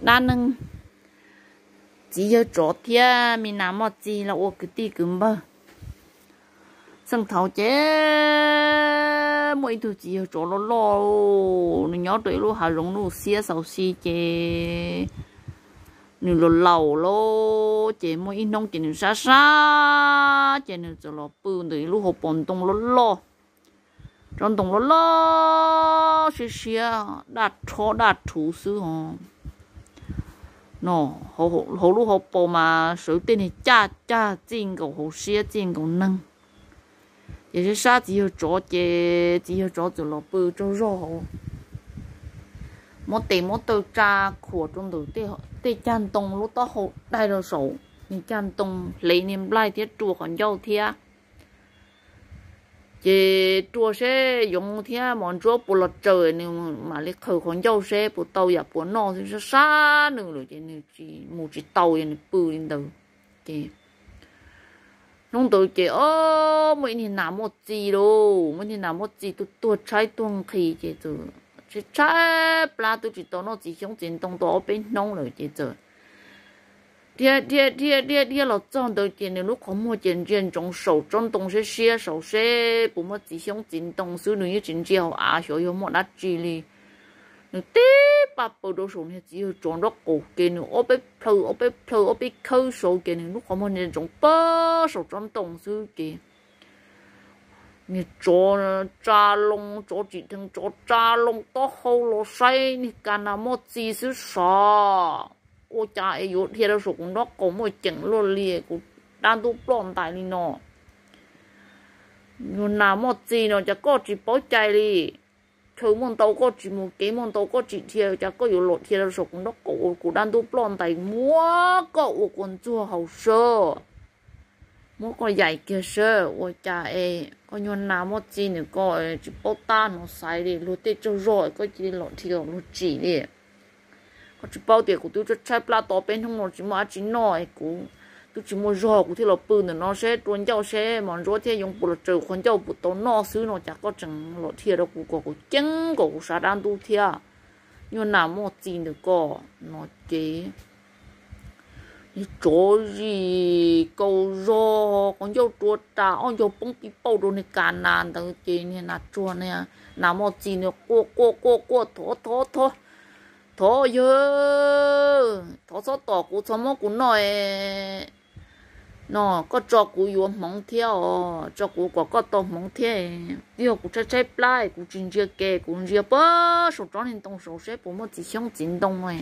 dab neeg txiv yawg tsov thiab me nas moj txi los ua kwv tij kwv npawg. Txheej thaud ces muaj ib tug txiv yawg tsov loj loj, nws nyob rau ib lub hav zoov lub xiab xaus si ces nws laus laus lawm ces muaj ib hnub ces nws sab sab ces nws txawm los pw ntawm ib lub hauv paus ntoo loj loj, tsob ntoo loj loj siab siab daj rhob daj rhuv xwb os. No, hauv lub hauv paus mas sawv tej niag caj cag txij nkaus hauv siab txij nkaus neeg. Ces sab sab txiv yawg tsov ces txiv yawg tsov txawm los pw tsaug zog hauv, muab tes muab taw tsa khuam rau ntawm tej cag ntoo lub taub hau daig rau saum niag cag ntoo, hle niag nplaig thiab rua qhov ncauj thiab. Ces rua seb yoov thiab mos ntsuab puas los tsaws nws mam li qhaws qhov ncauj seb puas tau yam puas noj xwb, sab sab nws lawm ces nws mus tsis tau, nws pw li ntawd. Ces hnub ntawd ces o, muaj ib niag nas moj txi lauj, muaj ib niag nas moj txi tuag tuag tshaib tuag nqhis ces txawm tshaib tshaib plab twb tsis tau noj txiv xyoob txiv ntoo tau ob peb hnub lawm ces txawm dhia dhia dhia dhia dhia los txog ntawd ces nws lub qhov muag ces ntsia ntsoov saum tsob ntoo siab siab saud seb puas muaj txiv xyoob txiv ntoo xwb, nws yeej tsis ntsia hauv av xyov yog muaj dab tsi li. Nws tib paj paws rau saum niag txiv yawg tsov nraub qaum ces nws ob peb plhaw ob peb plhaw ob peb khawb saud ces nws lub qhov muag ntsia ntsoov pag saum tsob ntoo xwb ces niag tsov tsa loo, tsov tsim dheev tsov tsa loo taub hau los saib niag ka nas moj txi xwb sav. Ua cas es yuav dhia rau saum kuv nraub qaum muaj ceem luaj li, kuv dab ntub ploj ntais li no. Nyuag nas moj txi no cas koj tsis paub cai li, chaw muaj ntau koj tsis mus, kev muaj ntau koj tsis dhia, cas koj yuav los dhia rau saum kuv nraub qaum ua kuv dab ntub ploj ntais, muab koj ua kua ntxuag haus sab, muab koj yaim kiag sab. Ua cas es koj nyuag nas moj txi ntawm koj tsis paub tab hnov xaiv li, luag tej tsaug zog koj cia li los dhia luag tsim li. Koj tsis paub tias kuv twb tshaib tshaib plab tau peb hnub no tsis muaj dab tsi noj es kuv twb tsis muaj zog kuv thiaj los pw ntawm no seb rua ncauj seb mos ntsuab thiab yoov puas los tsaws qhov ncauj puas tau noj xwb no cas koj tseem los dhia rau kuv kom kuv ceeb kom kuv sab dab ntub thiab. Nyuag nas moj txi ntawm koj no ces niag tsov zis kaus zog qhov ncauj rua ras ob ncaug poob pij pauj rau niag ka nas ntawd ces niag nas tsuag, nas moj txi ntawd quaj quaj quaj quaj thov thov thov, thov yawg, thov txhob tom kuv txhob muab kuv noj no, koj tso kuv yuav hmoov thiab os, tso kuv kom koj tau hmoov thiab. Twb yog kuv tshaib tshaib plab kuv tsis ntsia ke, kuv ntsia pag saum tsob niag ntoo saud seb puas muaj txiv xyoob txiv ntoo.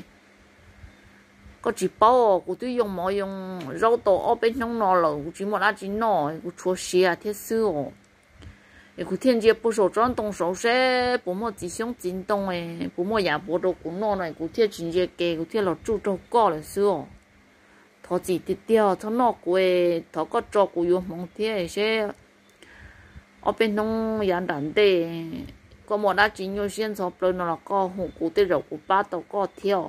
Koj tsis paub, kuv twb yoo mov yoo zaub tau ob peb hnub no lawm kuv tsis muaj dab tsi noj, kuv tshuav siav thiab xwb os. Es kuv thiaj ntsia puag saum tsob ntoo saud seb puas muaj txiv xyoob txiv ntoo, puas muaj yam puav rau kuv noj no kuv thiaj tsis ntsia ke kuv thiaj los tsuj raug koj lawm xwb os. Thov txim tiag tiag txhob noj kuv, thov koj tso kuv yuav hmoov thiab seb ob peb hnub yav nram ntej koj muaj dab tsi nyuaj siab ntxhov plawv no los koj hu kuv tej zaum kuv pab tau koj thiab.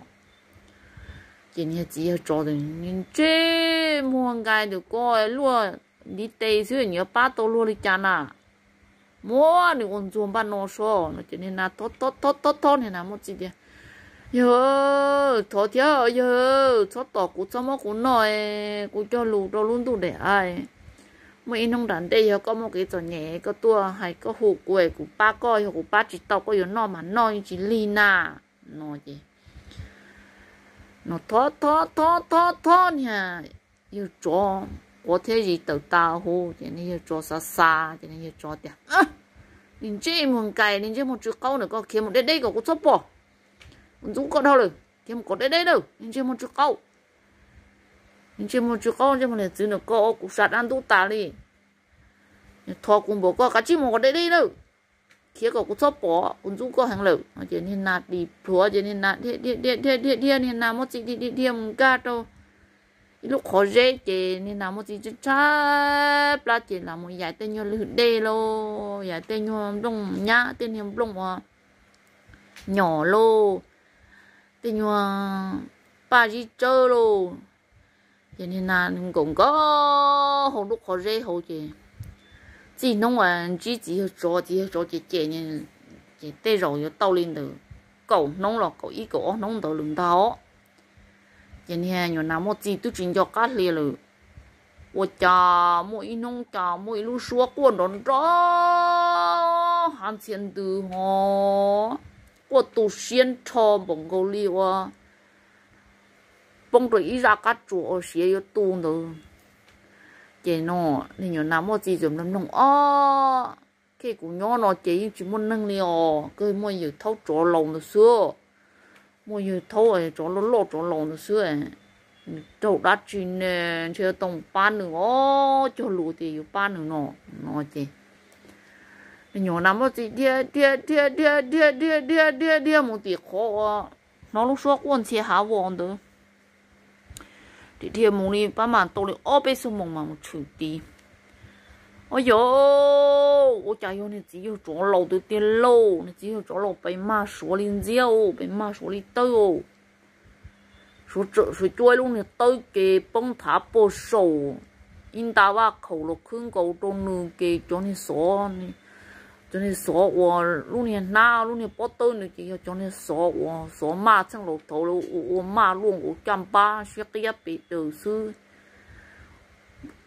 Ces niag txiv yawg tsov ntsej muag nkaus ntawm koj luaj ntiv tes xwb nws yuav pab tau luag li cas na. Muab nws ua ntxuag npaj no soj no ces niag nas thov thov thov niag nas moj txi tias, yawg, thov thiab yawg, txhob tom kuv txhob muab kuv noj, kuv cog lus rau lub ntuj daim av, muaj ib hnub nram ntej yog koj muaj kev txom nyem koj tuaj hais koj hu kuv es kuv pab koj, yog kuv pab tsis tau koj yuav noj mas noj yeej tsis lig na. No ces no thov thov thov thov thov niag yawg tsov quav thiab zis tawm tas huv ces niag yawg tsov xav xav ces niag yawg tsov tias, nws ntsej muag nkais, nws ntsej muag tsw qaub ntawm koj khiav mus deb deb kom kuv txhob pom. Kuv ntxub koj dhau lawm, khiav mus kom deb deb lawm, nws ntsej muag tsw qaub. Nws ntsej muag tsw qaub ntsej muag liam txwv ntawm koj ua kuv sab dab ntub tas li. Thov kuv npaum koj kav tsij mus kom deb deb lawm, khiav kom kuv txhob pom, kuv ntxub koj heev lawm. Ces niag nas dim plhuav ces niag nas dhia dhia dhia dhia dhia dhia, niag nas moj txi dhia dhia dhia mus nkag rau ib lub qhov zeb ces niag nas moj txi tshaib tshaib plab ces los mus yaim tej nyuag lwg dej lauj, yaim tej nyuag nplooj nyab, tej niag nplooj uas nyom lauj, tej nyuag paj zib tsawb lauj. Ces niag nas nkaum nkaus hauv lub qhov zeb hauv ces txij hnub uas ntsib txiv yawg tsov, txiv yawg tsov ces cem, ces tej zaum yuav tau li ntawd kaum hnub los kaum ib kaum ob hnub ntawd lawm ntag. Ces niag nyuam nas Muaj Txi twb tsis nco qab hli lawm, ua cas muaj ib hnub cas muaj ib lub suab quaj nrov nrov hav ntxhia ntws ho quaj tu siab nrho npaum nkaus li ua poob rau ib zaj qab tsuas uas siav yuav tu ntawd. Ces no niag nyuam nas Muaj Txi txawm mloog mloog, ob, khej kuv nyob no ces yeej tsis muaj neeg li os, kawg muaj yawg thaub tsov laus ntawd xwb. Muaj yawg thaub tsov loj loj tsov laus ntawd xwb. Nws raug dab tsi ne, ntshe yuav tau pab nws os, cog lus tias yuav pab nws no. No ces niag nyuam nas Muaj Txi dhia dhia dhia dhia dhia dhia dhia dhia dhia mus tim qhov uas hnov lub suab quaj ntxhia hav vos ntawd. Dhia dhia mus li pab mam tau li ob peb xuab moos mas mus tshwm tid. Ua yog, ua cas yog niag txiv yawg tsov laus ntawd tiag lauj, niag txiv yawg tsov laus pes mag suav li ntxiab, pes mag suav li tawb. Suav cua ib lub niag tawb ces poob thav puag saum ib nta vaj khaum los khwb nkaus rau nws ces cov niag xov, cov niag xov uas lub niag hnab lub niag pob tawb ntawd ces yog cov niag xov uas xov maj txheej laus thaud ua ua maj luaj nkaus caj npab siab qiab pes daws xwb.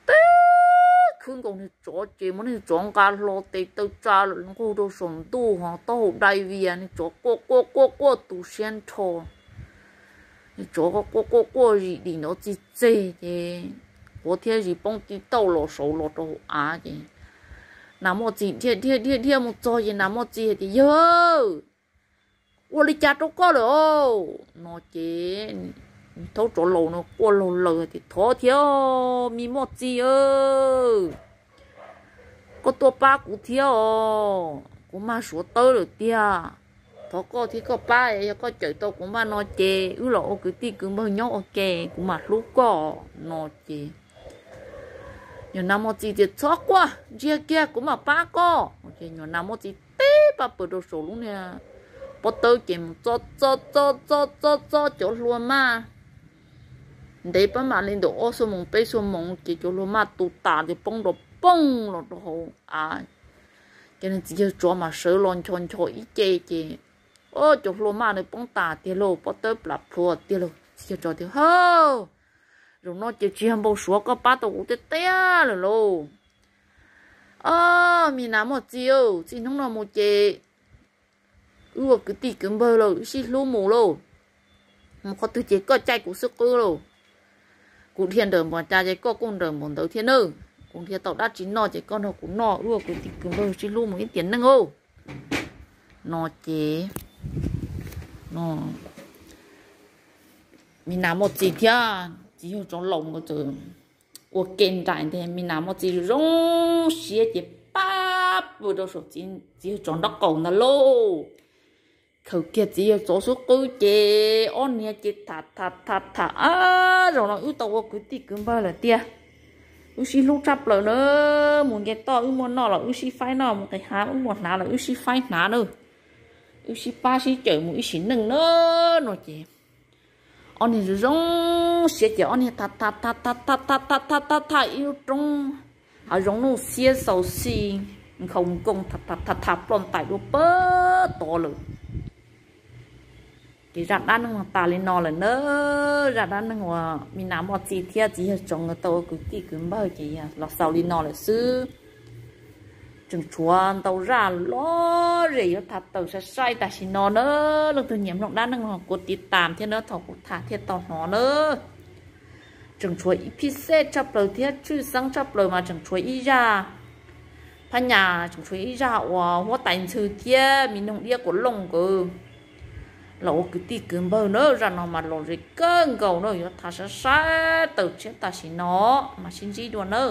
Tib khwb nkaus niag tsov ces muab niag tsov nqa hlo tes taw tsa nqug rau saum ntuj ho taub hau dai vias, niag tsov quaj quaj quaj quaj tu siab nrho. Niag tsov quaj quaj quaj zis dim nrov txig txeg ces quav thiab zis poob tib tauj los saud los rau hauv av ces nas Muaj Txi dhia dhia dhia dhia mus txog ces nas Muaj Txi hais tias, Yawg, ua li cas rau koj lawm os? No ces thaub tsov laus no quaj laug laws tias, Thov thiab, me Muaj Txi, koj tuaj pab kuv thiab os, kuv mag suav tawb lawm tiag. Thov koj thiab koj pab, yog koj cawm tau kuv npaj no ces wb los ua kwv tij kwv npawg nyob ua ke, kuv mam hlub koj. No ces nyuam nas Muaj Txi tias, Txhob quaj, ntsia kiag kuv mam pab koj. Ces nyuam nas Muaj Txi tib pab pw rau saum lub niag pob tawb ces mus txo txo txo txo txo txo cov hlua maj. Ntev pab mam li ntawm ob xuab moos peb xuab moos ces cov hlua maj tu tas ces poob nrov poog los rau hauv av. Ces niag txiv yawg tsov mas sawv los ncho ncho ib ce ces, o, cov hlua maj nws poob tas tiag lauj, pob tawb plam plhuav tiag lauj. Txiv yawg tsov tias, Hawj, zaum no ces tsis yog npau suav, koj pab tau kuv tiag tiag lawm lauj. O, me nas Muaj Txi, txij hnub no mus ces wb ua kwv tij kwv npawg lauj, wb sib hlub mus lauj. Mus qhov twg ces koj caij kuv xwb qwb lauj. Kuv dhia nrawm npaum cas ces koj kuj nrawm npaum ntawd thiab nawb. Kuv dhia tau dab tsi noj ces koj nrog kuv noj, wb ua kwv tij kwv npawg sib hlub mus ib tiam neej lauj. No ces me nas Muaj Txi thiab txiv yawg tsov laus nkawd txawm ua ke nraim ntag, me nas Muaj Txi zoo siab ces pab pw rau saum txiv yawg tsov nraub qaum ntag lauj. Khaws kiag txiv yawg tsov xub qwb ces ob niag ces tham tham tham tham, Ab, zaum no wb tau ua kwv tij kwv npawg lawm tiag. Wb sib hlub tshaj plaws na, mus nce toj wb muaj noj los wb sib faib noj, mus nqis hav wb muaj hnav los wb sib faib hnav na, wb sib pab sib cawm mus ib sim neej na. No ces ob niag zoo zoo siab ces ob niag tham tham tham tham tham tham tham tham tham ib lub roob hav zoov nuj xiab xaus xi nkhaus nkoos tham tham tham tham ploj ntais dua pag tod lawm. Ces zaj dab neeg no tas li no lawm na. Zaj dab neeg uas me nas Muaj Txi thiab txiv yawg tsov nkawd tau ua kwv tij kwv npawg ces yog los xaus li no lawm xwb. Tseem tshuav ntau zaj lom zem yuav tham tawm sai sai tam sim no na. Leej twg nyiam mloog dab neeg no kuv tiv tam thiab na, thaum kuv tham thiaj tau hnov na. Tseem tshuav ib phij xej tshaj plaws thiab tshwj xeeb tshaj plaws mas tseem tshuav ib zaj phab nyas, tseem tshuav ib zaj uas huab tais ntxhw thiab me noog diab quas looj nkawd los ua kwv tij kwv npawg na. Zaj no mas lom zem kawg nkaus na, yuav tham sai sai tawm tshiab tam sim no mas sib ntsib dua na.